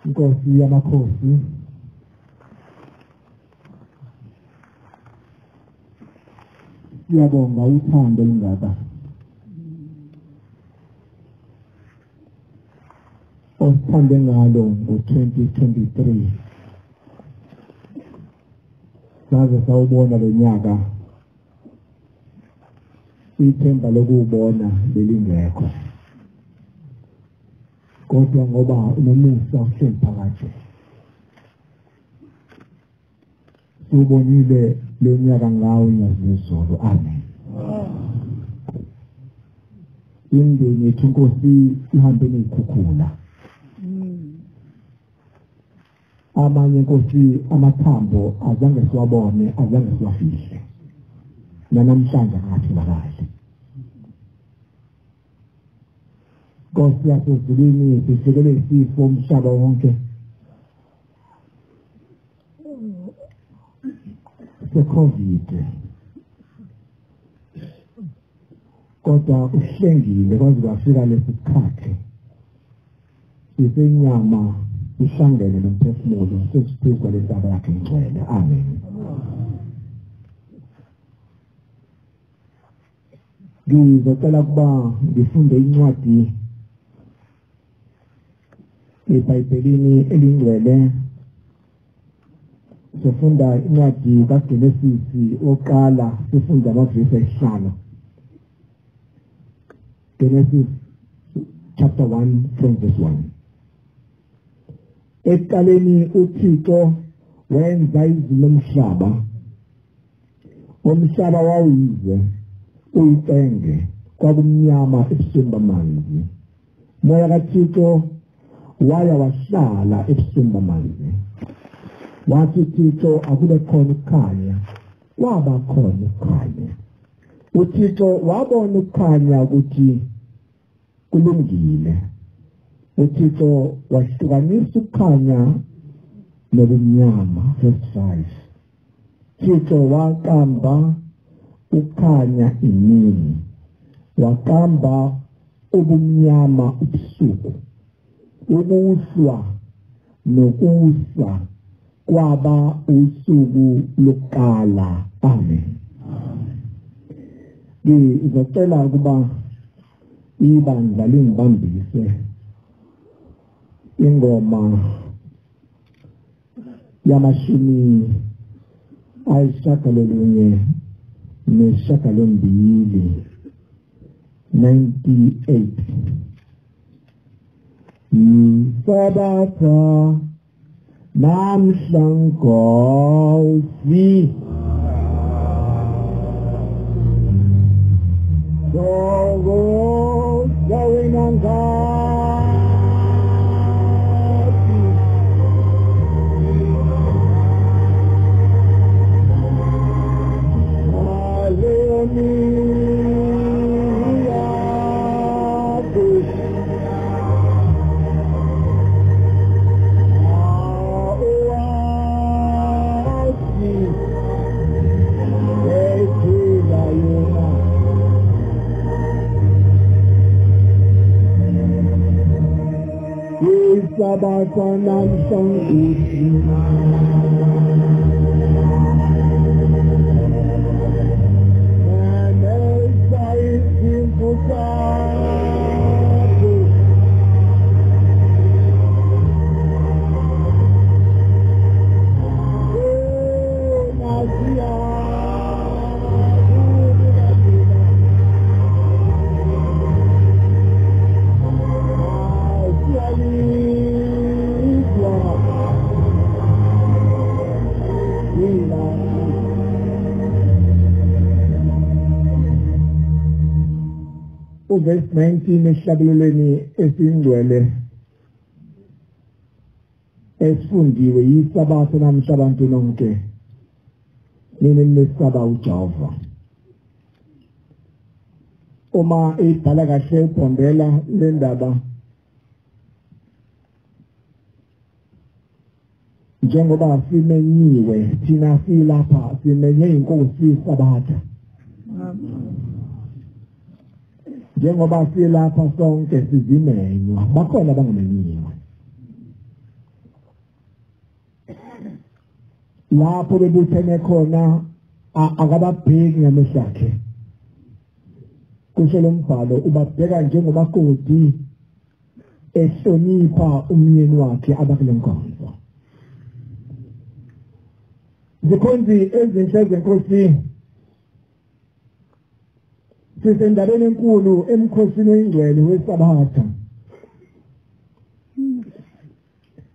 Nkosi yamakhosi, siyabonga uthando olungaka osithande ngalo ngo-2023. Saze sawubona lo nyaka, ithemba lokuwubona belingekho, kodwa ngoba unomusa uhleli phakathi, siwubonile lo nyaka ngawo uNyazilwezulu. Amen. Imindeni yethu Nkosi ihambe ney'khukhula, amanye Nkosi amathambo azange siwabone, azange siwafihle, nanamhlanje akatholakali. Nkosi yasezulwini, sifikele isifo umhlaba wonke se-COVID, kodwa uhlengile kwaze kwafika lesi sikhathi isenyama ihlangene nomphefumulo, sesiphezu kwale ntaba yakhe ngcwele. Amen. Ngizocela ukuba ngifunde incwadi eBhayibhelini elingcwele. Sifunda incwadi kaGenesisi oqala, sifunda amavesi ayihlanu. Genesis chapter 1 from verse 1. Ekuqaleni uThixo wenza izulu nomhlaba. Umhlaba wawuyize uyicenge, kwakumnyama ebusweni bamanzi. Moya kaThixo waya wahlala ebusweni bamanzi. Wathi uThixo, akube khona ukukhanya. Kwaba khona ukukhanya. uThixo wabona ukukhanya ukuthi kulungile. uThixo wahlukanisa ukukhanya nobumnyama. Verse 5. Thixo waqamba ukukhanya imini, waqamba ubumnyama ubusuku. Ukuhlwa nokusa kwaba usuku lokuqala. Amen. Ngizocela ukuba ibandla lingibambise ingoma 98 98. Sabatha namhla Nkosi, thokoza wena ngathi, haleluya. Sabatha namhla Nkosi, nenza izimvu zakho, Verse 19 esihlabelelweni esingcwele esifundiwe, yisabatha namhla abantu nonke nini nisaba uJehova. Uma ibhala kahle ubhombela le ndaba, njengoba simenyiwe thina silapha, simenye inkosi isabatha. Njengoba silapha sonke sizimenywa, bakhona abangamenyiwe. Lapho bebuthene khona akababheki ngamehlo akhe. Kusho lo mbhalo ubabheka njengomakoti ehlonipha umyeni wakhe abakule nkonzo. Zikhonzi ezinhle zenkosi, sisendabeni enkulu emkhosini oyingcwele weSabatha,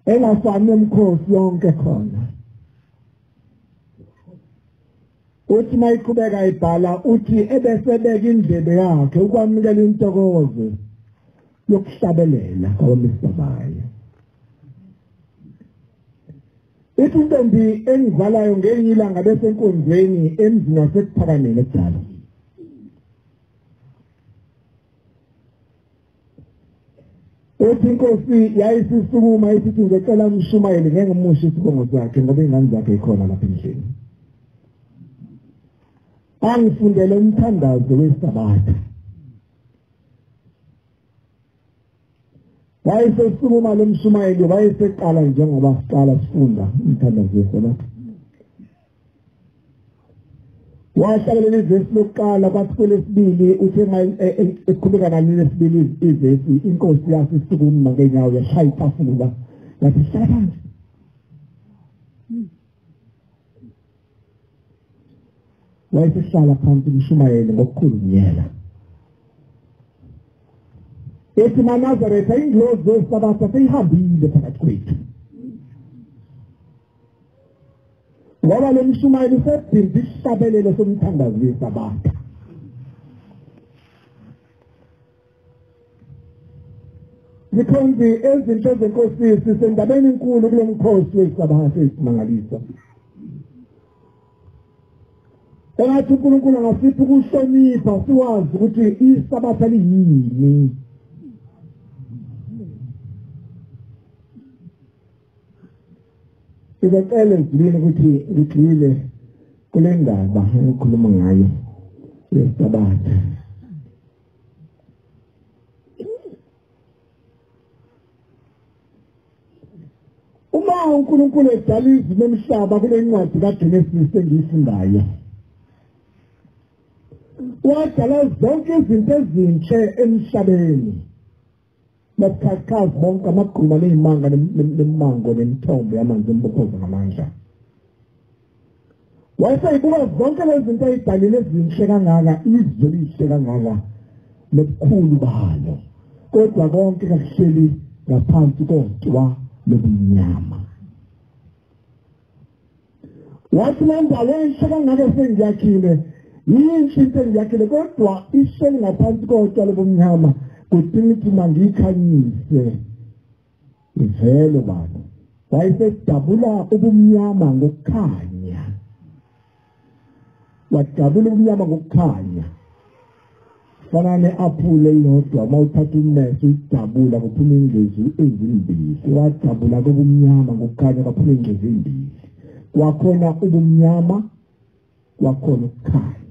engafani nomkhosi yonke khona. Uthi mayiqhubeka ibhala uthi ebesebeka indlebe yakhe ukwamukela intokozo yokuhlabelela kwabamesabayo. Ithi intombi engizalayo ngelinye ilanga besenkonzweni emzini waseKuphakameni ekudala. Uthi inkosi yayisisukuma isithi ngicela umshumayeli ngeke ngimushe isibongo sakhe ngoba ingane zakhe ikhona lapha endlini. Angifundele umthandazo weSabatha. Wayesesukuma lo mshumayeli wayeseqala njengoba siqala sifunda umthandazo weSabatha. Wahlabelela ivesi lokuqala kwathi kwelesibili uthe eqhubeka nalesibili ivesi inkosi yasisukuma ngenyawo yashaya itafula yathi hlala phansi. Wayesehlala phansi umshumayeli ngokukhulu ukunyela. Ethi maNazaretha ingilozi yeSabatha seyihambile phakathi kwethu. Ngoba lo mshumayeli usebhimba isihlabelelo somthandazo weSabatha. Zikhonzi ezinhle zenkosi, sisendabeni enkulu kulo mkhosi weSabatha esimangaliso. Engathi uNkulunkulu angasipha ukuhlonipha siwazi ukuthi iSabatha liyini. Ngicela ezulwini ukuthi ngigxile kule ndaba engikhuluma ngayo yeSabatha. Uma uNkulunkulu edala izulu nomhlaba kule ncwadi kaGenesis engiyifundayo, wadala zonke izinto ezinhle emhlabeni, nobukhazikhazi bonke, amagquma ney'manga nemimango nemithombo yamanzi embophoza ngamandla. Wayeseyibuka zonke lezi zinto ayidalile ezinhle kangaka, izwe lihle kangaka nobukhulu balo, kodwa konke kakuhleli ngaphansi kotwa lobumnyama. Wathi le ndawo enhle kangaka sengiyakhile, yinhle into engiyakhile, kodwa ihleli ngaphansi kotwa lobumnyama, kudinga ukuthi mangiyikhanyise ivele baba. Wayesedabula ubumnyama ngokukhanya, wadabula ubumnyama ngokukhanya. Fana ne-aphule elilodwa, uma uthatha ummese uyidabula kuphuma ingcezu ezimbili. Wadabula kubumnyama ngokukhanya kwaphuma ingcezu ezimbili. Kwakhona ubumnyama, kwakhona ukukhanya.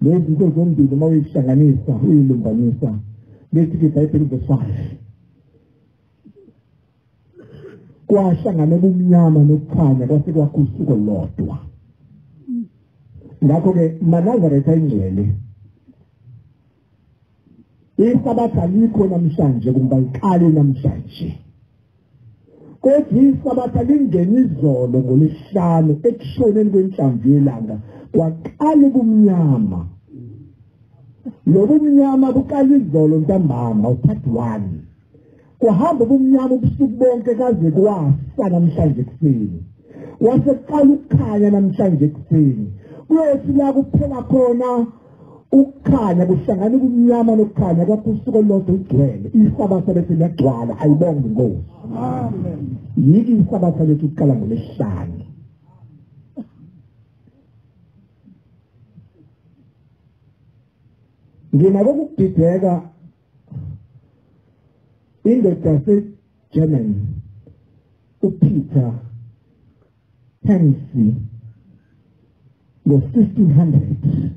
Lezi zinto zombili uma uyihlanganisa uyilumbanisa, bethi iBhayibheli verse 5 kwahlangana ubumnyama nokukhanya kwase kwakho usuku olulodwa. Ngakho-ke maNazaretha ingcwele, iSabatha likho namhlanje kumbe liqale namhlanje, kodwa iSabatha lingena izolo ngolwesihlanu ekushoneni kwenhlamvu yelanga kwaqala ubumnyama. Lobu mnyama buqala izolo ntambama upart 1, kuhamba ubumnyama ubusuku bonke kaze kwasa namhlanje ekuseni, waseqala ukukhanya namhlanje ekuseni. Kuyothi la kuphela khona ukukhanya kuhlangana ubumnyama nokukhanya kwakho usuku olulodwa ugcwele. ISabatha lethu liyagcwala, ayibonge inkosi. Amen. Yiki iSabatha lethu kuqala ngolwesihlanu. Nginako ukudideka, indoda yaseGerman uPeter Hensi ngo-1500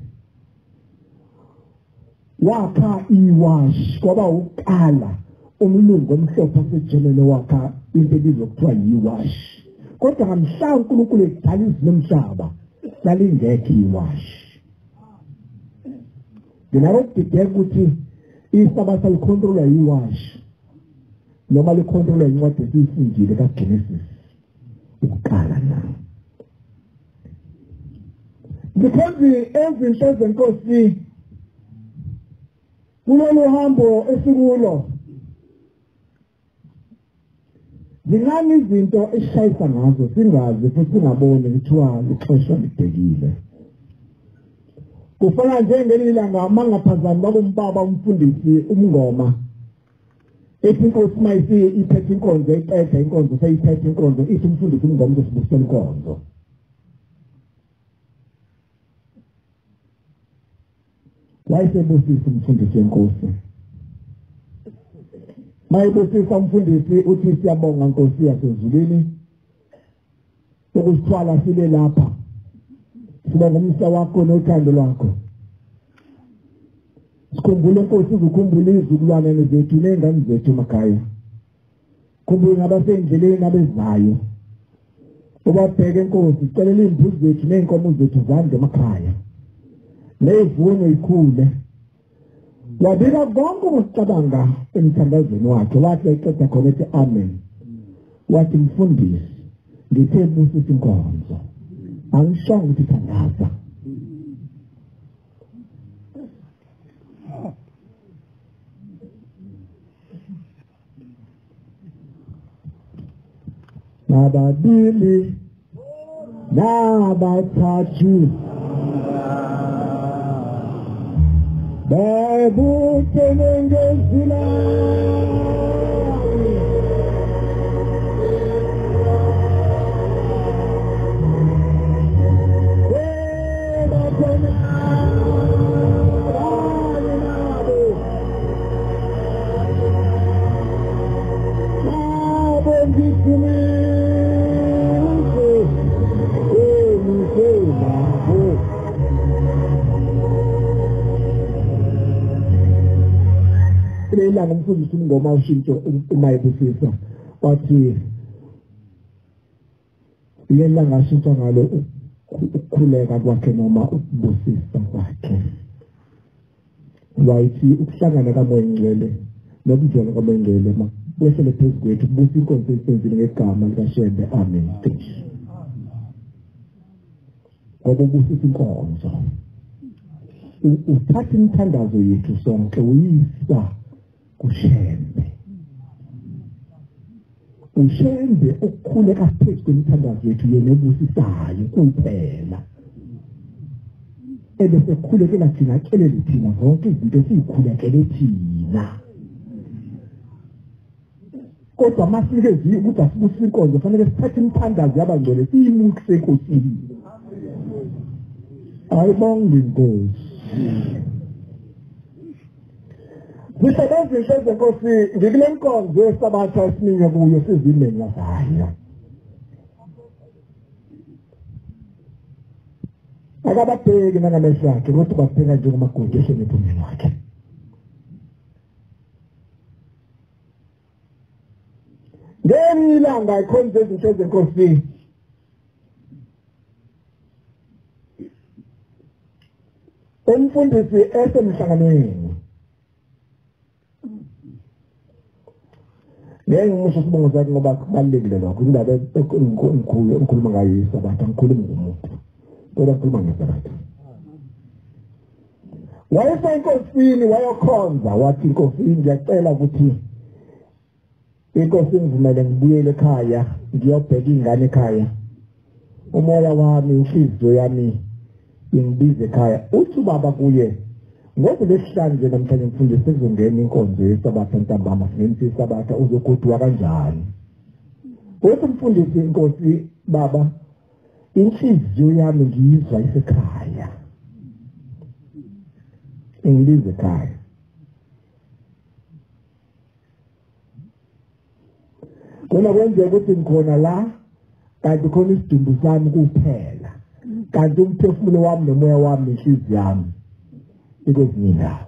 wakha iwashi, kwaba ukuqala Umlungu omhlophe waseGermany wakha into ebizwa kuthiwa yiwashi, kodwa ngamhla uNkulunkulu edala izulu nomhlaba lalingekho iwashi. Nginako ukudideka ukuthi isabatha likhontrolwa yiwashi noma likhontrolwa incwadi esiyifundile kaGenesis ukuqala na. Zikhonzi ezinhle zenkosi, kulolu hambo esikulo zincane izinto esishayisa ngazo singazi futhi singaboni kuthiwa lixesha libhekile. Kufana njengelinye ilanga mangaphazami bakumbaba umfundisi umngoma ethi inkosi mayisi iphethe inkonzo, iqeda inkonzo, seyiphethe inkonzo, ithi umfundisi umngoma uzosibusela inkonzo. Wayesebusisa umfundisi wenkosi. Mayebusisa umfundisi uthi siyabonga Nkosi yasezulwini ukusithwala sibe lapha, sibonga umsa wakho nothando lwakho. Sikhumbule Nkosi, uzukhumbule izizukulwane zethu ney'ngane zethu emakhaya, khumbule nabasendleleni abezayo, ubabheke Nkosi. Sicelela iy'mbuzi zethu ney'nkomo zethu zande emakhaya, ney'vuno ikhule. Wabika konke ukucabanga emthandazweni wakhe, wathi eqeda khona ethi amen. Wathi mfundisi, ngithe busisa inkonzo, angishongo ukuthi thandaza. Nababili nabathathu babuthene ngezwi lami, bakhona kanye nabo, nabo ngiqinise engisenabo. Ilanga umfundisi umngoma ushintsho uma ebusisa wathi ilanga ashintsha ngalo ukukhuleka kwakhe noma ukubusisa kwakhe. Wayithi ukuhlangana kaMoya Ngcwele nokungena kaMoya Ngcwele kwehlele phezu kwethu kubusa inkonzo esenzile ngegama likaShembe, amen. Ngoba ubusisa inkonzo, uthatha imithandazo yethu sonke uyisa kuShembe. uShembe ukukhuleka phezu kwemithandazo yethu yena ebusisayo kuphela, ebese kukhulekela thina, acelele thina zonke izinto esiyikhulekele thina. Kodwa masinikeze ukuthi asibusise inkonzo, fanele sithathe imithandazo yabangcwele siyimukise enkosini. Ayibonge inkosi. Zisebenzi zenkosi, ngikule nkonzo yesabatha esiningi kuyo sizimenywa zayo. Akababheki nangamehlo akhe, kodwa ubabheka njengomakoti ehlonipha umyeni wakhe. Ngelinye ilanga ikhonza ezinhle zenkosi, umfundisi esemhlanganweni, ngeke ngimusho isibongo sakhe ngoba kubalulekile lokho, indaba engikhuluma ngayo isabatha, angikhulumi ngomuntu kodwa ngikhuluma ngesabatha. Wayesenkosini wayokhonza, wathi inkosi ngiyacela ukuthi inkosi ngivumele ngibuyele ekhaya ngiyobheka ingane ekhaya, umoya wami inhliziyo yami ingibize ekhaya. Uthi ubaba kuye, ngoba lesihlanu nje namhlanje mfundisi sekuzongena inkonzo yesabatha ntambama, singenisa isabatha, uzogoduka kanjani? Uthi umfundisi, inkosi baba, inhliziyo yami ngiyizwa isekhaya, ingibize ekhaya. Kona kwenzeka ukuthi ngikhona la kanti khona isidumbu sami kuphela, kanti umphefumulo wami nomoya wami nenhliziyo yami ikwezinye indawo.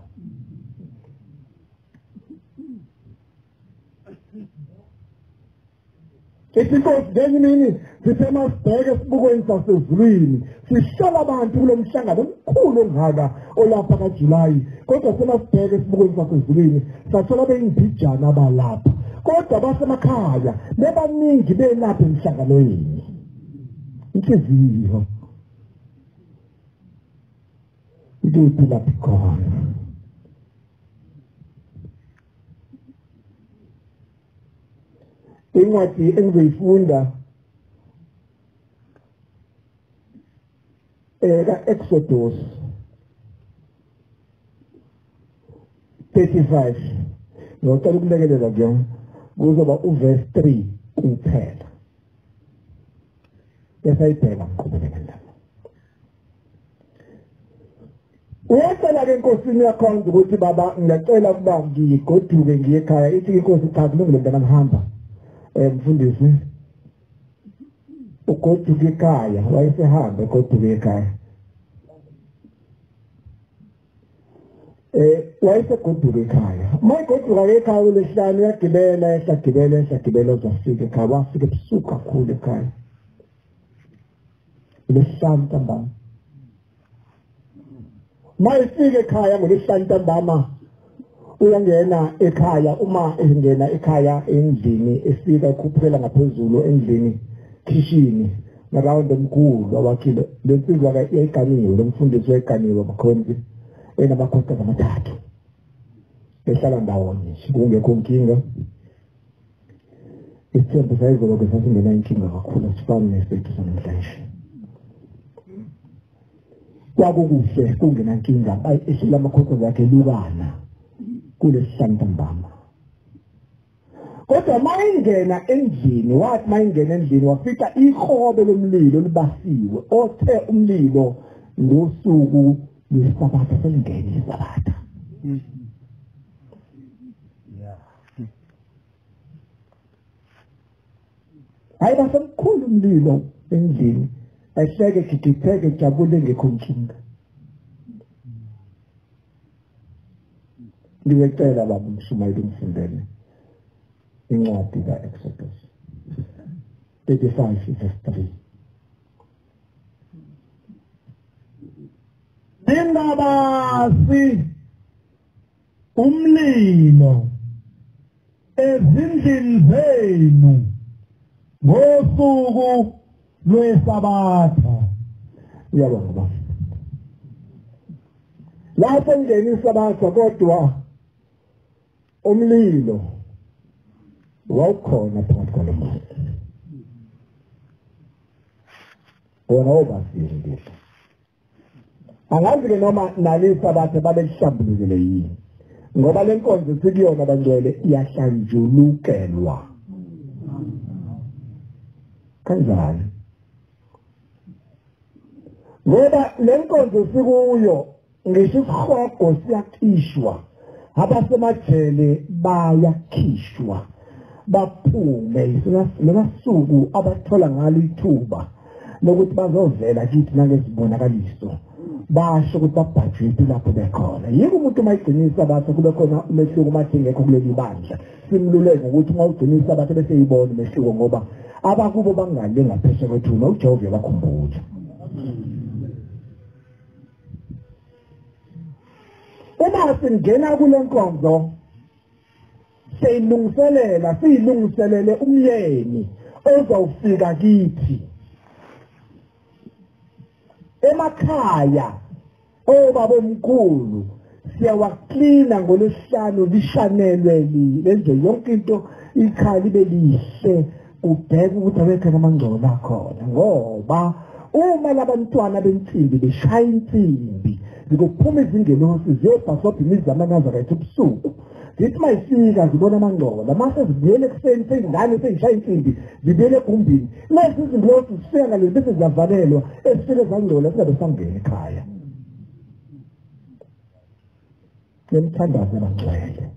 Ithi inkosi ngenye imini sithe masibheke esibukweni sasezulwini, sihlola abantu kulo mhlangano omkhulu ongaka olapha kaJulayi, kodwa semasibheke esibukweni sasezulwini sathola beyimbijana abalapha, kodwa basemakhaya bebaningi belapha emhlanganweni. Inhliziyo ikuphi lapho khona? Incwadi engizoyifunda ka-Exodus 35, ngicela ukulekelela kuyona, kuzoba uverse 3 kuphela, bese ayibheka ngiqhubeke nendaba. Uyacela-ke enkosini yakhonza ukuthi baba ngiyacela ukuba ngigoduke ngiye ekhaya. Ithi inkosi cha, kulungile mntana, ngihamba. Mfundisi ugoduke ekhaya, wayesehamba egoduke ekhaya. Wayesegoduka ekhaya. Mayegoduka ekhaya kulesihlanu uyagibela, ehla gibela, ehla gibela, uzafika ekhaya. Wafika ebusuku kakhulu ekhaya. Lesihlanu ntambama. Mayefika ekhaya ngolesihlanu ntambama, uyangena ekhaya. Uma engena ekhaya endlini, efika ekhuphukela ngaphezulu endlini, khishini, narawundi omkhulu awakhile. Le nsizwa ke yayiganiwe, lo mfundisi wayeganiwe abakhonzi, enamakhosikazi amathathu, behlala ndawonye kungekho nkinga. Isithembu sayizolo ke sasingena inkinga kakhulu, asifani nesethu sanamhlanje. Kwakukuhle kungenankinga, ehlula amakhosikazi akhe elukana kulesihlanu ntambama. Kodwa mayingena endlini, wathi mayingena endlini wafika ikhobe lomlilo libasiwe, othe umlilo ngosuku lwesabatha selingene isabatha. Hayi, basemkhulu umlilo endlini, ehleke gigitheke jabule ngekho nkinga. Ngiyacela baba umshumayeli umfundele incwadi ka-Exodus 35 verse 3. Ningabasi umlilo ezindlini zenu ngosuku lwesabatha. Uyabonga baba. Lapho ngena isabatha kodwa umlilo wawukhona phakathi kwalo muzi, wona wawubasile umlilo. Angazi-ke noma nalo isabatha babelihlambulukile yini, ngoba le nkonzo sikuyona bangcwele iyahlanjulukelwa. Kanjani? Ngoba le nkonzo sikuyo ngisho isihogo siyakhishwa, abasemajele bayakhishwa, baphume. Lona suku abathola ngalo ithuba lokuthi bazovela kithi nangezibonakaliso, basho ukuthi babhajwe lapho bekhona. Yiko umuntu uma egcina isabatha kube khona umehluko uma engekho kuleli bandla, simluleke ngokuthi uma ugcina isabatha bese eyibona umehluko, ngoba abakubo bangale ngaphesheya kwethuna, uJehova uyabakhumbula. Uma singena kule nkonzo siyilungiselela, siyilungiselele umyeni ozawufika kithi emakhaya. Obaba omkhulu siyawaklina ngolwesihlanu, lishanelwe lenze yonke into, ikhaya libe lihle, ubheke ukuthi awekho amangcono akhona. Ngoba uma labantwana bensimbi beshaya insimbi, zikuphuma izingelosi ziyobhasobha imizi yamaNazaretha ebusuku, zithi mayifika zibona amangcola, mase zibuyele ekuseni seyingane seyishaya insimbi, zibuyele egumbini. Lezi izingelosi zifika ngalezi bese ziyavalelwa, ezifike zangcola singabe sangena ekhaya. Nemthandazo abangcwele.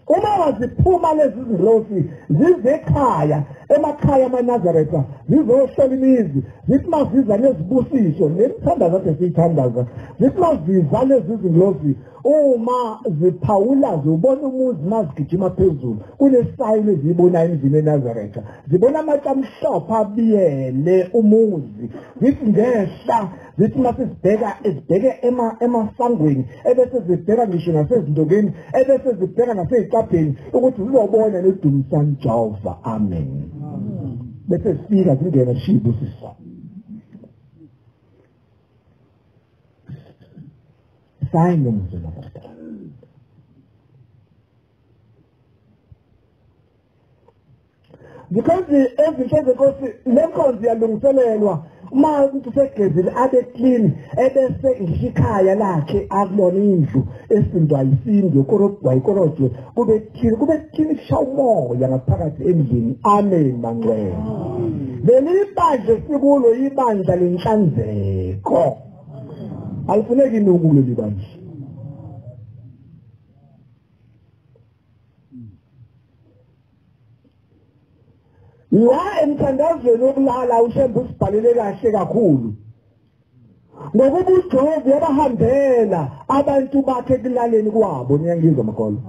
Uma waziphuma lezi zingilosi zize ekhaya, emakhaya amaNazaretha zizohlola imizi, zithi maziza nezibusiso nemithandazo ade siyithandaza, zithi maziza lezi zingilosi uma ziphawula zibona umuzi mazigijima phezulu kunesayini eziyibonayo emzini eNazaretha, zibona amatshe amhlophe abiyele umuzi, zithi ngehla, zithi masizibheka ezibheke emasangweni, ebese zibheka ngisho nasezindongeni, ebese zibheka nasey'cabheni ukuthi zizobona nodumisani Jehova. Amen. Bese zifika zingena shibusiso. Sign umuzi weNazaretha. Because ezinhle zenkosi le nkonzo iyalungiselelwa uma umuntu usegezile abe clean, ebese ngisho ikhaya lakhe akulona indlu esindwa isindwe korobwa ikorojwe, kube clean, kube clean kushaya umoya ngaphakathi endlini. Amen bangcwele. Leli bandla sikulo ibandla lenhlanzeko, alifuneki inuku kuleli bandla. La emthandazweni wokulala uShembe usibhalele kahle kakhulu ngokuba uJehova uyabahambela abantu bakhe ekulaleni kwabo. Niyangizwa makholwa?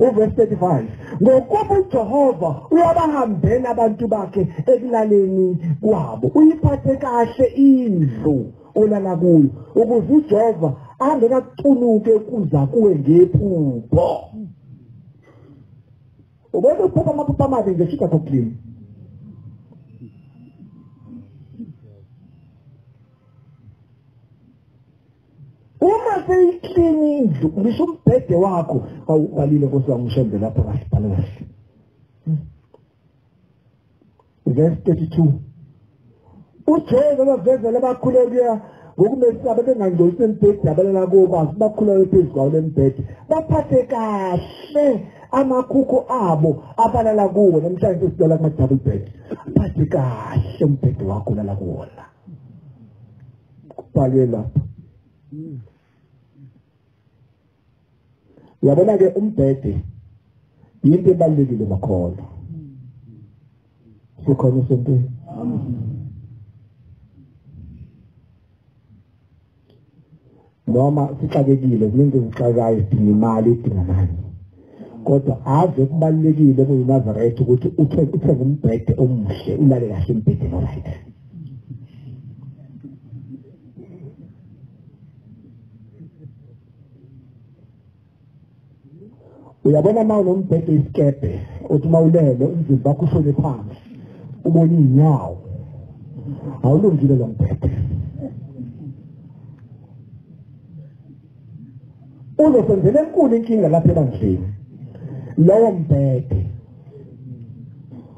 Uverse 35, ngokuba uJehova uyabahambela abantu bakhe ekulaleni kwabo, uyiphathe kahle indlu olala kuyo ukuze uJehova angekacunuke kuza kuwe ngephupho. Ubona uphupha amaphupho amabi nje shika clean. Uma seyiklini indlu ngisho umbhede wakho awubalile Nkosi wami uShembe lapha kahle, bhala kahle. Verse 32, uJehova bavezela abakhulekela ngokumesaba bengangcolisi embhede abalala kubo, bakhuleke phezu kwawo lembhede, baphathe kahle amakhukhu abo abalala kuwo. Namhlanje sidala kuma double bed, phathe kahle umbhede wakho olala kuwona, kubhalwe lapha. Uyabona-ke umbhede yinto ebalulekile makholwa. Sikhona esontweni. Noma sixakekile ziningi ezixakayo, sidinga imali, idinga amanye, kodwa ave kubalulekile kuyiNazaretha ukuthi uthenge umbhede omuhle, ulale kahle embhedeni oright. Uyabona uma unombhede isikebhe uthi uma ulele umzimba wakho ushone phansi ubone iy'nyawo, awulungile lo mbhede. Uzosenzela enkulu inkinga lapha ebandleni lowo mbhede,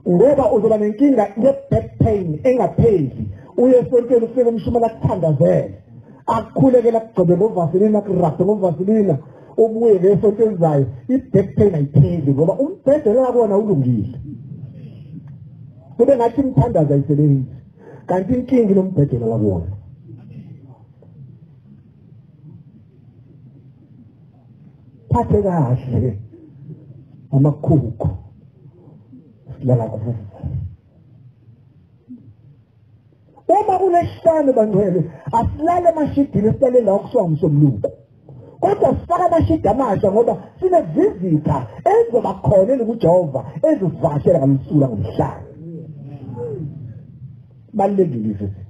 ngoba uzoba nenkinga ye-back pain engapheli. Uye esontweni ufike umshumela akuthandazele, akukhulekele, akugcobe ngovaselina, akurabhe ngovaselina, ubuye ngesonto elizayo i-back pain ayipheli ngoba umbhede la kuwona ulungile. Kube ngathi imithandazo ayisebenzi, kanti inkinga inombhede la kuwona. Phathe kahle amakhukhu silala kuwo. Uma kulesihlanu bangcwele asilale emashidini, esilale la kusuka ngomsombuluko, kodwa sifaka amashidi amasha ngoba sinevizitha ezoba khona elikuJehova ezosivakashela ngamsula ngomhlaba. Balulekile ivizitha.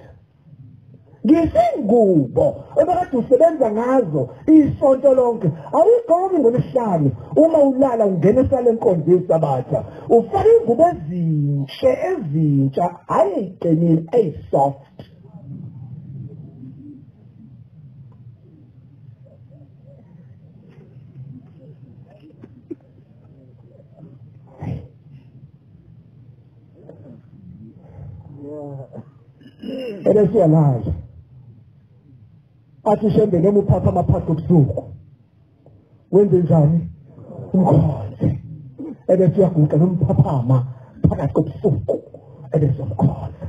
Ngisingubo obekade usebenza ngazo isonto lonke awuyigqoki ngolwesihlanu. Uma ulala ungena esale enkonzo yesabatha ufake ingubo ezinhle ezintsha, hhayi eyiqinile, eyisoft. Ebese uyalala athi uShembe noma uphatha amaphaqo obusuku wenze njani? Umkhonze. Ebese uyaguqa noma uphaphama phakathi kobusuku ebese umkhonza.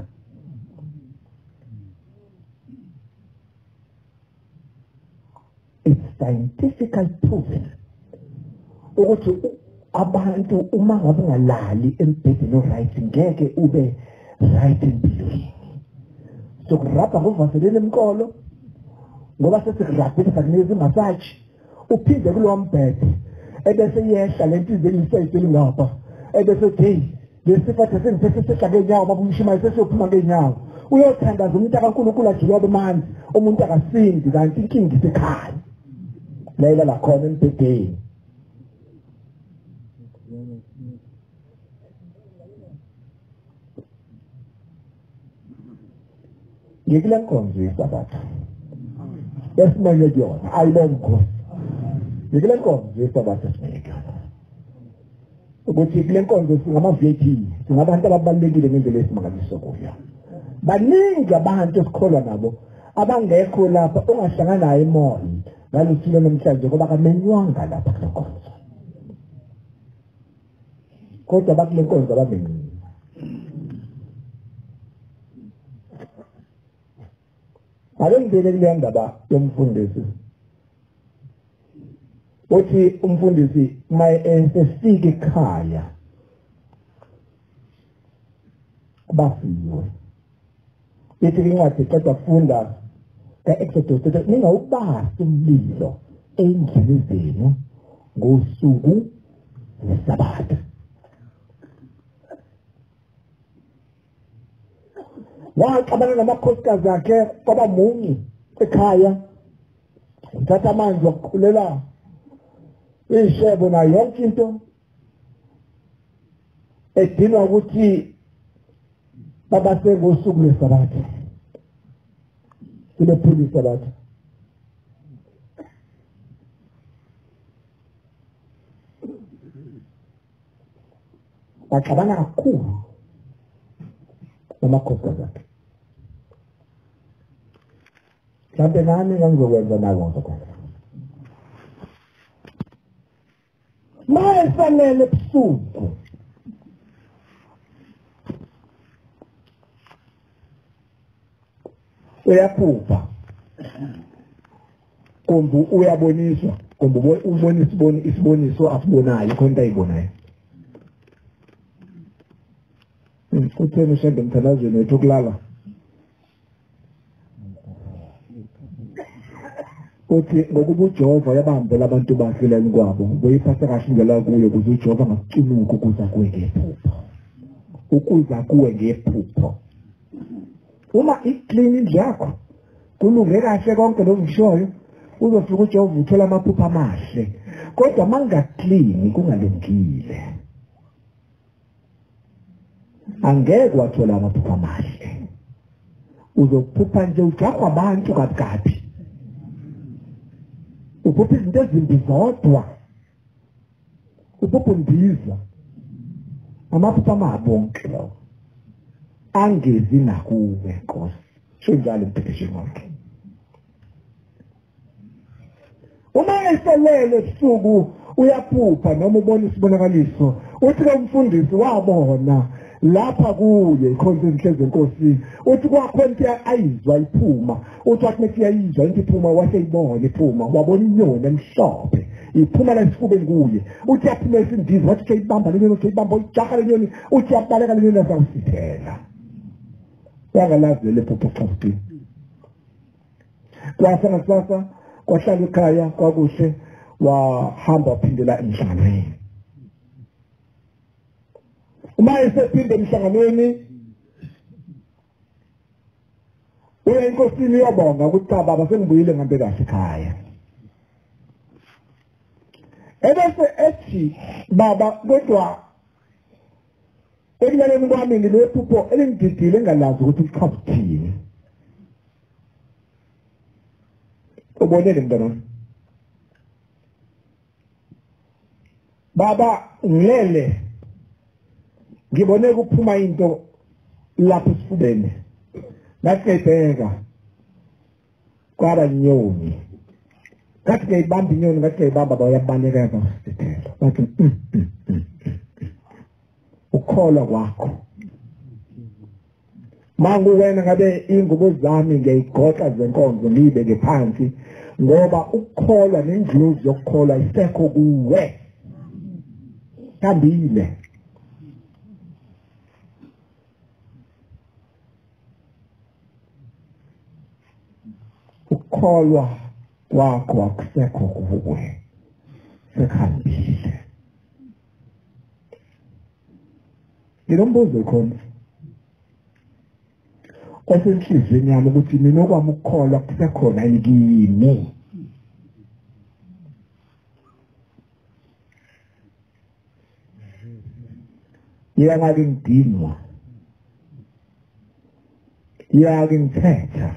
It's scientifically proven ukuthi Abantu uma ngabe ungalali embhedeni o-right ngeke ube right empilweni. Sokurabha ngovaseleni emqolo ngoba sesikurabhile sakunikeza imassage, uphinde kulowa mbhede ebese yehla lento ize ngapha ebese hey lesifatha sengiphethe sehla ngeenyawo baba umshimayo sesiyophuma ngeenyawo. Uyothandaza umuntu kaNkulunkulu ajule amanzi, umuntu akasindi kanti inkinga isekhaya layela la khona embhedeni. Ngikule nkonzo yesabatha esimele kuyona, ayibonge Nkosi. Ngikule nkonzo yesabatha esimele kuyona ukuthi kule nkonzo singama-VIP, singabantu ababalulekile ngendlela esimangaliso kuyo. Baningi abantu esikholwa nabo abangekho lapha ongahlangana naye emall ngaluthile namhlanje ngoba akamenywanga lapha kule nkonzo, kodwa bakule nkonzo abamenyiwe. Ake ngibheke kule ndaba yomfundisi. Uthi umfundisi uma esefika ekhaya kubasiwe, ithi incwadi eqeda kufunda ka-Exodus ethi ningawubasi umlilo endlini zenu ngosuku lweSabatha. Waxabana namakhosikazi akhe kwaba munye ekhaya, uthatha amanzi wakukhulela ishebo nayo yonke into, edinwa ukuthi babase ngosuku lweSabatha, silephula iSabatha. Baxabana kakhulu namakhosikazi akhe. Mhlawumbe nami ngangizokwenza nawe ngizokwenza. Mayesalele ebusuku uyaphupha kumbe uyaboniswa, kumbe ubona isiboniso asibonayo, khona into ayibonayo. Kutheni ushende emthandazweni wethu okulala? Uthi ngokuba uJehova yabambela abantu bakhe eleni kwabo, boyiphatha kahle indlela kuyo ukuze uJehova angakucunuki ukuza kuwe ngephupho, ukuza kuwe ngephupho. Uma iclean indlu yakho kulunge kahle konke lokhu ngishoyo, uzofika uJehova uthola amaphupho amahle. Kodwa mangaclean kungalungile, angeke wathola amaphupho amahle. Uzophupha nje ujahwa abantu kabi kabi, uphupha izinto ezimbi zodwa, uphupha undiza, amaphupho amabi onke lawo angezi nakuwe Nkosi. Sho njalo umbhekesheni wakhe. Uma eselele ebusuku uyaphupha noma ubona isibonakaliso, uthi ke umfundisi wabona lapha kuye ikhonto ezinhle zeNkosi, uthi kwakhona into ayizwa iphuma, uthi wathi methi iyayizwa into iphuma, waseyibona iphuma, wabona inyoni emhlophe iphuma la esifubeni kuye, uthi yaphuma isindiza, wathi uyayibamba le nyoni, uthi uyayibamba, uyijaha le nyoni, uthi yabaleka le nyoni azawusithela. Wangalazi leli phupho cha. Kwasa ngakusasa kwahlala ekhaya kwakuhle, wahamba waphindela emhlanganweni. Uma esephinde emhlanganweni uya enkosini uyobonga ukuthi cha baba sengibuyile ngihambe kahle ekhaya. Ebese ethi baba kodwa ekulaleni kwami ngilephupho elingididile engalazi ukuthi lichaza ukuthini. Ubonele mntanami? Baba ngilele ngibone kuphuma into lapho esifubeni, ngaqedeka kwaba inyoni, ngathi ngiyayibamba inyoni, ngathi ngiyayibamba bayabaleka yabasithela. Bathi ukukholwa kwakho mangu wena ngabe ingubo zami ngiyayigoqa zenkonzo ngiyibeke phansi, ngoba ukukholwa nendlozi yokukholwa isekho kuwe. Hambile. Ukukholwa kwakho akusekho kuwe, sekuhambile. Nginombuzo khona osenhliziyweni yami ukuthi mina okwami ukukholwa kusekhona yini kimi. Ngiyake ngidinwa, ngiyake ngithetha,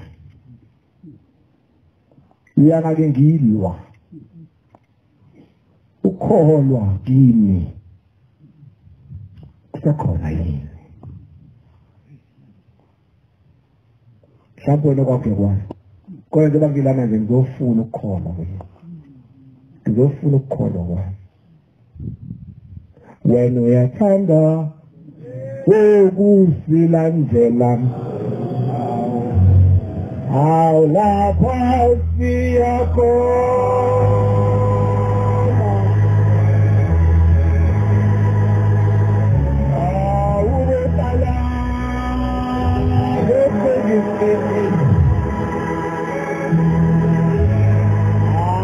ngiyake ngilwa, ukukholwa kimi kusekhona yini? Mhlawumbe wena kwakho uyakwazi, kodwa njengoba ngilana nje ngizofuna ukukholwa kuye, ngizofuna ukukholwa kwami. Wena uyathanda ukusilandela, awu lapha siyakhona, awubetala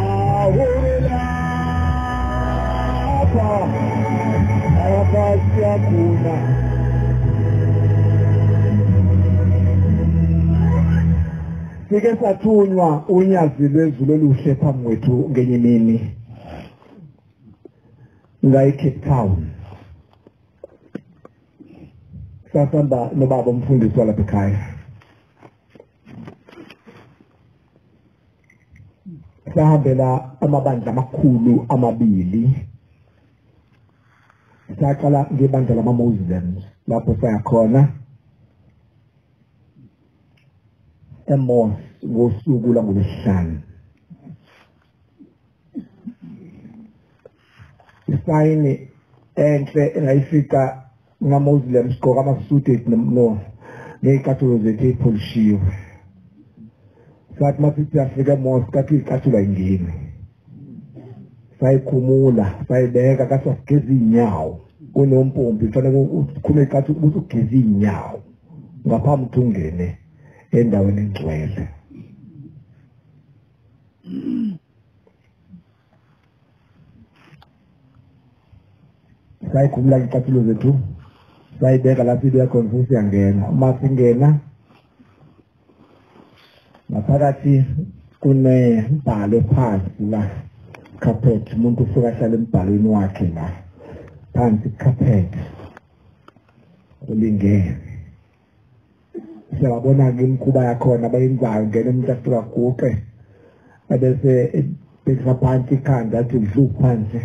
awubelapha lapha siyakhona. Sike sathunywa unyazi lwezulu oluhle phambi kwethu ngenye imini ngaye Cape Town. Sasihamba nobaba umfundisi walapha ekhaya. Sahambela amabandla amakhulu amabili. Saqala ngebandla lama-Muslims lapho saya khona eMosque ngosuku langolwesihlanu. Isayini enhle engayifika ngama-Muslims gqoka amasuti ney'cathulo zethu ey'pholishiwe. Sathi masithi siyafika eMosque kathi iy'cathulo ayingeni, sayikhumula sayibeka kathi asigeza iy'nyawo. Kunompompi kufanele ukhume icathulo ukuthi ugeze iy'nyawo ngaphambi ukuthi ungene endaweni engcwele. Sayikhumula iy'cathulo zethu sayibeka lapho ibeka khona futhi siyangena. Uma singena ngaphakathi kunembhalo phansi la, carpet, umuntu ufika ahlale embhalweni wakhe la phansi, carpet ulingene. Siyabona-ke imikhuba yakhona abayenzayo, ngena umuntu afika aguqe ebese ebhekisa phansi ikhanda athi dlu phansi,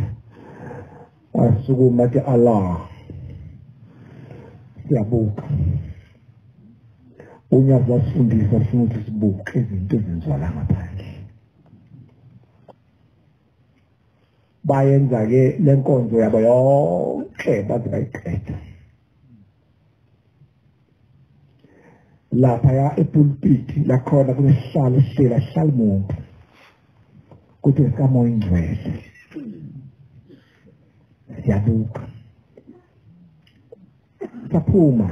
asukuma athi Allah. Siyabuka unyazi wasifundisa sifuna ukuthi sibuke izinto ezenziwa la ngaphandle. Bayenza-ke le nkonzo yabo yonke baze bayiqeda. Laphaya epulpiti lakhona kunesihlalo esihleli asihlali muntu, kuthi sikaMoya Ingcwele. Siyabuka. Saphuma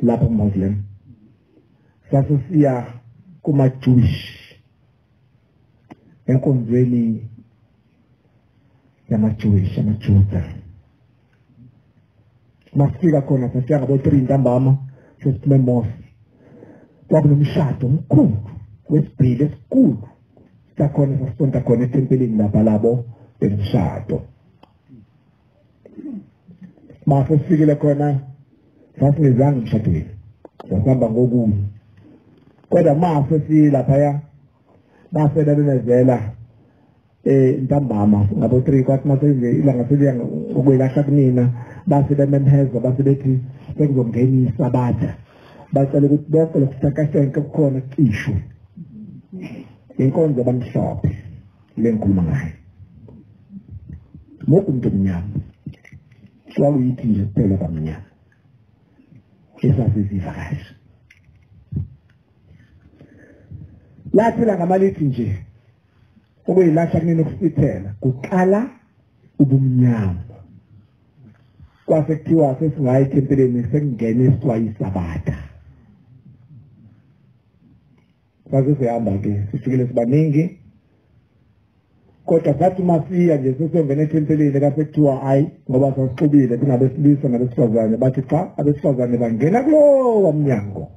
lapho Muslim, sasesiya kuma-Jewish, enkonzweni yama-Jewish, amaJuda. Masifika khona safika ngabo-3 ntambama, sesiphume eMosque. Kwakunomshado omkhulu wesibhili esikhulu sakhona, sasonta khona ethempelini lapha labo benomshado. Mase sifikile khona sasingezanga emshadweni, sasihamba ngokunye. Kodwa mase silaphaya base bememezela ntambama ngabo 3 kwathi mase ilanga seliya ngokwelahla kunina, base bememeza base bethi sekuzongena isabatha. Bacela ukuthi bonke lokuhlakahlenke kukhona kucishwe. Inkonzo abamhlophe le ngikhuluma ngayo. Wonke umuntu omnyama kwakuyithi nje kuphela kwamnyama esasizivakashi. Lathi ilanga malithi nje okuyilahla kunini ukusithela kuqala ubumnyama. Kwase kuthiwa sesingaya ethempelini sekungeniswa iSabatha. Kwase sihamba ke sifikile sibaningi, kodwa sathi masiya nje sesiyongena ethempelini kase kuthiwa hayi, ngoba sasixubile kungabesilisa nabesifazane, bathi cha, abesifazane bangena kulowa mnyango,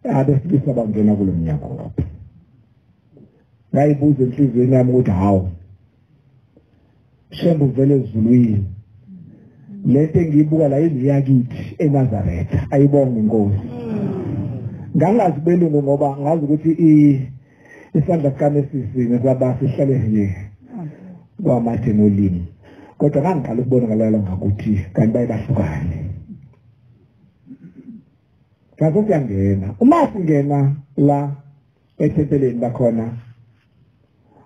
abesilisa bangena kulo mnyango ngapha. Ngayibuza enhliziyweni yami ukuthi hawu, Shembe uvele ezulwini, lento engiyibuka la indlu yakithi eNazaretha, ayibonge inkosi. Ngangazi belungu ngoba ngazi ukuthi isandla sikaMesisi nesaba sihlale nje kwamathe nolimi, kodwa ngangiqala ukubona ngalala ngakuthi kanti baye bahlukane. Ngakho siyangena, uma singena la ethempelini bakhona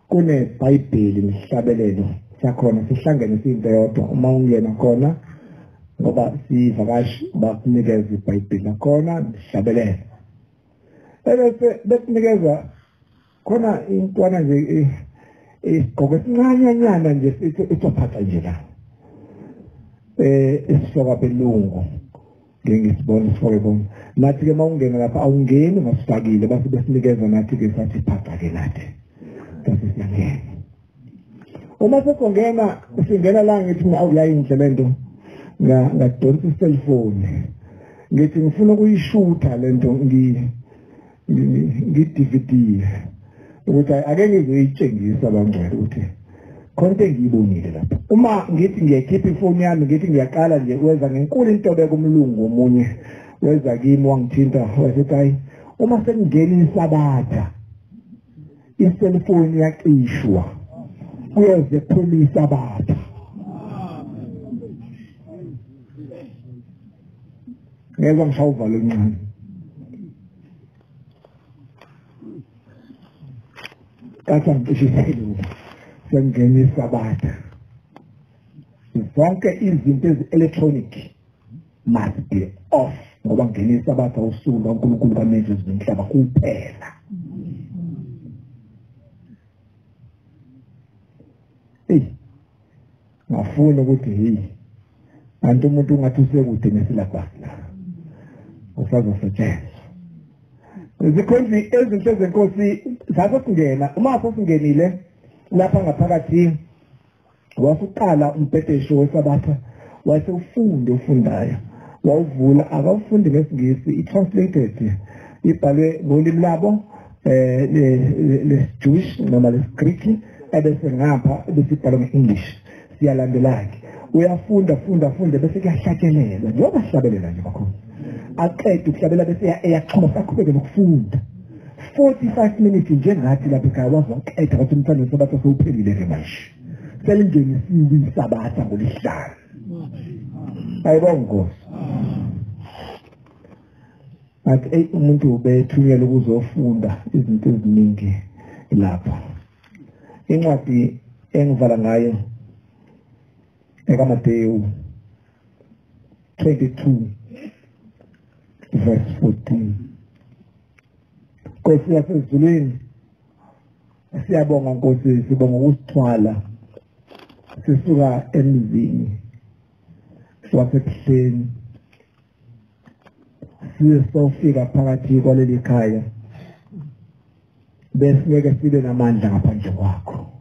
kuneBhayibheli nesihlabelelo sakhona, sihlangene siyinto eyodwa. Uma ungena khona ngoba sivakashi bakunikeza iBhayibheli lakhona nesihlabelelo, ebese bekunikeza khona intwana nje isigqoko esincanyanyana nje isophatha nje la isifoka belungu, ngeke ngisibone isifoke bona. Nathi ke mawungena lapha awungeni ungasifakile, base besinikeza nathi ke sathi phaqa ke nathi bese siyangena. Uma sesongena singena la ngithi awuyayinhle lento, ngadonsa iselfoni ngithi ngifuna ukuyishutha lento ngi-DVD ukuthi ake ngizoyitshengisa abangcwele ukuthi khona engiyibonile lapha. Uma ngithi ngiyakhipha ifoni yami ngithi ngiyaqala nje weza ngenkulu intobeko umlungu omunye weza kimi wangithinta wasethi hayi, uma sekungena iSabatha iselfoni iyacishwa kuyoze kuphume iSabatha. Ngezwa ngishaya uvalo oluncane. Kathi angicishe iselula, sengena iSabatha. Zonke izinto ezi-electronic must be off ngoba ngena iSabatha, usuku lukaNkulunkulu kaMenzi womhlaba kuphela. Eyi, ngafuna ukuthi hey, anti umuntu ungathi usekude nesilabhasi la usazosetshenzwa. Izikhonzi ezinhle zenkosi sasesingena, uma sesingenile lapha ngaphakathi wasuqala umbhedesho weSabatha, wayesewufunda ofundayo, wawuvula akawufundi ngesiNgisi, i-translated ibhalwe ngolimi labo lesi-Jewish noma lesi-Greek, ebese ngapha bese ibhalwe nge-English. Siyalandela-ke, uyafunda funda funda bese kuyahlatshelelwa njengoba sihlabelela nje bakhona, aqede ukuhlabela bese eyaxhuma saqhubeke nokufunda 45 minutes njengathi lapha ekhaya waze waqeda kwathi umthando weSabatha sewuphelile ke manje, selingenisiwe iSabatha ngolisihlanu. Ayibonge Nkosi. Athi eyi, umuntu ubethunyelwe ukuzofunda izinto eziningi lapha. Incwadi engivala ngayo ekaMateyu 22 verse 14. Nkosi yasezulwini, siyabonga Nkosi, sibonga ukusithwala sisuka emzini wasebuhleni siye sofika phakathi kwaleli khaya, besingeke sibe namandla ngaphandle kwakho,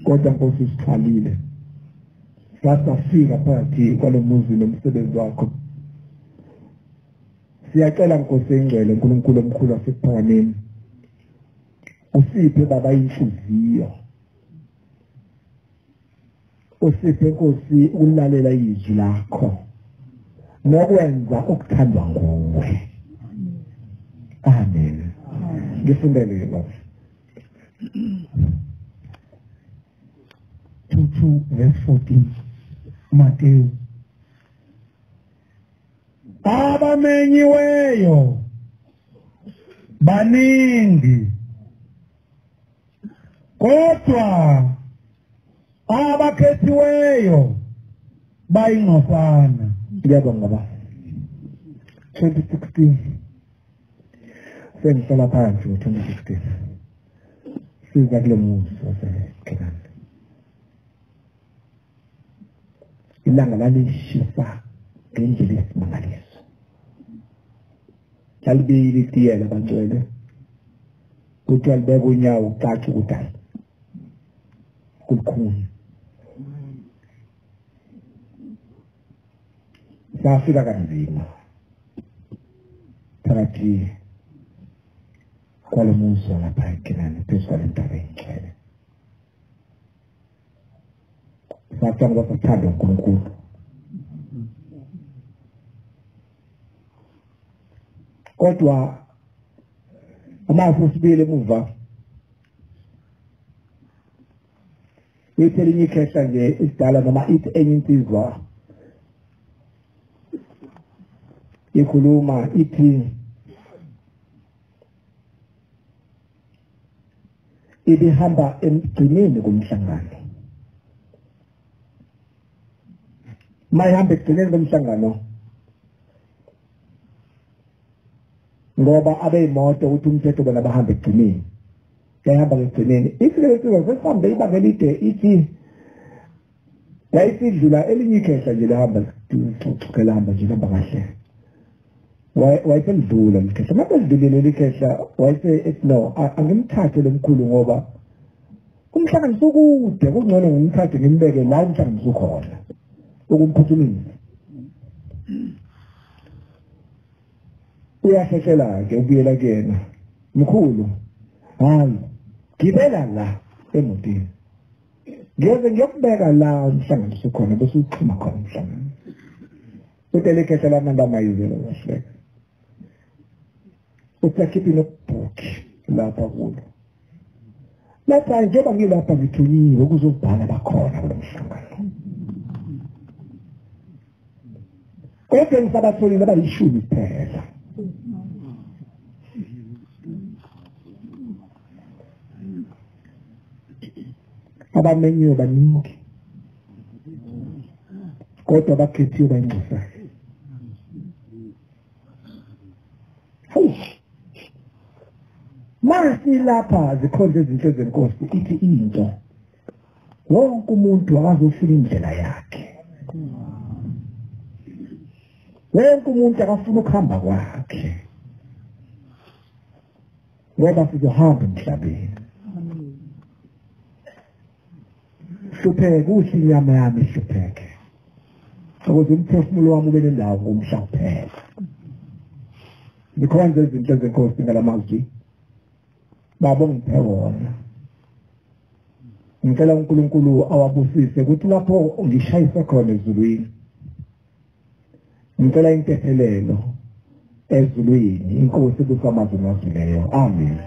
kodwa Nkosi usithwalile sasafika phakathi kwalo muzi nomsebenzi wakho. Siyacela Nkosi engcwele, uNkulunkulu omkhulu wasekuphakameni, usiphe Baba inhliziyo, usiphe Nkosi ukulalela izwi lakho nokwenza okuthandwa nguwe. Amen. Ngifundele baba 22 verse 14 Mateyu. Abamenyiweyo baningi, kodwa abakhethiweyo bayingcosana. Ngiyabonga baba. 2016 sengihlala phansi ngo-2016 siza kulo muzi waseKhenani. Ilanga lalishisa ngendlela esimangaliso. Lalibili itiyela bantwele, kuthi alibeka unyawo ucace ukuthi hayi kulukhuni. Safika kanzima phakathi kwalo muzi walapha eKenani, phezu kwale ntaba engcwele. Sathi ngoba sasithanda uNkulunkulu. Kodwa amafu sibili emuva ithi elinye ikhehla nje isidala noma ithi enye insizwa ikhuluma ithi ibihamba emgcineni komhlangano. Mayihamba ekugcineni komhlangano ngoba abeyimoto ukuthi umthetho bona bahamba ekugcineni, yayihamba ekugcineni. Ithi le nsizwa sesihambe ibanga elide, ithi yayisidlula elinye ikhehla nje lihamba lihamba nje lihamba kahle. Wayeselidlula likhehla. Uma selidlulile likhehla wayese ethi no, angimthathe lo mkhulu ngoba umhlangano usukude, kungcono ngimthathe ngimbeke la umhlangano usukhona ukumphuthumisa. Uyahlehlela-ke ubuyela kuyena, mkhulu, hayi gibela la emotini, ngiyeze ngiyokubeka la umhlangano usukhona bese uxhuma khona umhlangano. Uthi likhehla lamandla amayizelo kahleka, uthi akhiphe inotebook lapha kulo. Lapha njengoba ngilapha ngithunyiwe ukuzobhala bakhona kulo mhlangano, kodwa ngisabatholile abayishumi kuphela. Abamenyiwe baningi, kodwa abakhethiwe bayingcosana. Hawu, masilapha zikhonze izinto zenkosi, ithi into wonke umuntu akazofuna indlela yakhe, wonke umuntu akafuna ukuhamba kwakhe, ngoba sizohamba emhlabeni. Hlupheke uhle inyama yami ihlupheke, ukuze umphefumulo wami ube nendawo kumhla kuphela. Ngikhonze izinto zenkosi ngalamazwi baba ongiphe wona. Ngicela uNkulunkulu awabusise ukuthi lapho ngishayise khona ezulwini, ngicela intethelelo ezulwini, inkosi ebusa amazulu azuleyo. Amen.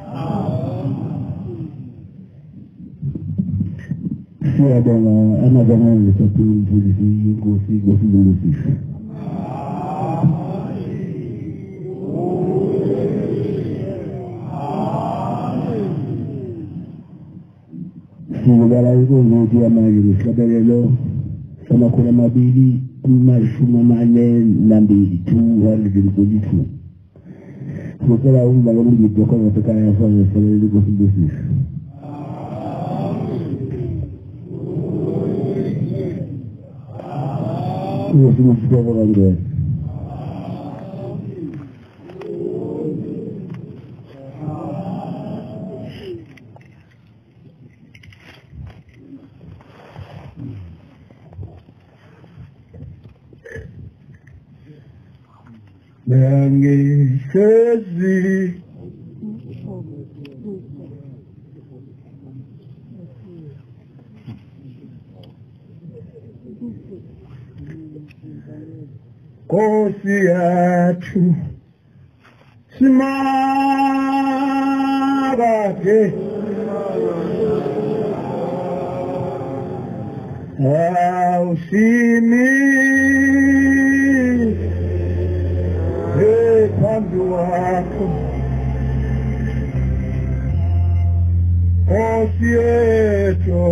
Siyabonga amazwi umfundisi inkosi inkosi ibusise. Sizobala inkonzo yethu yamanje ngesihlabelelo sama-242, 242. Sicela umzalwane uMngidi okhona ngasekhaya afake ngesihlabelelo inkosi ibusise. Inkosi ibusise kangcwele. Ngihlezi Nkosi yethu simakade, awusimi phambi kwakho Nkosi yethu.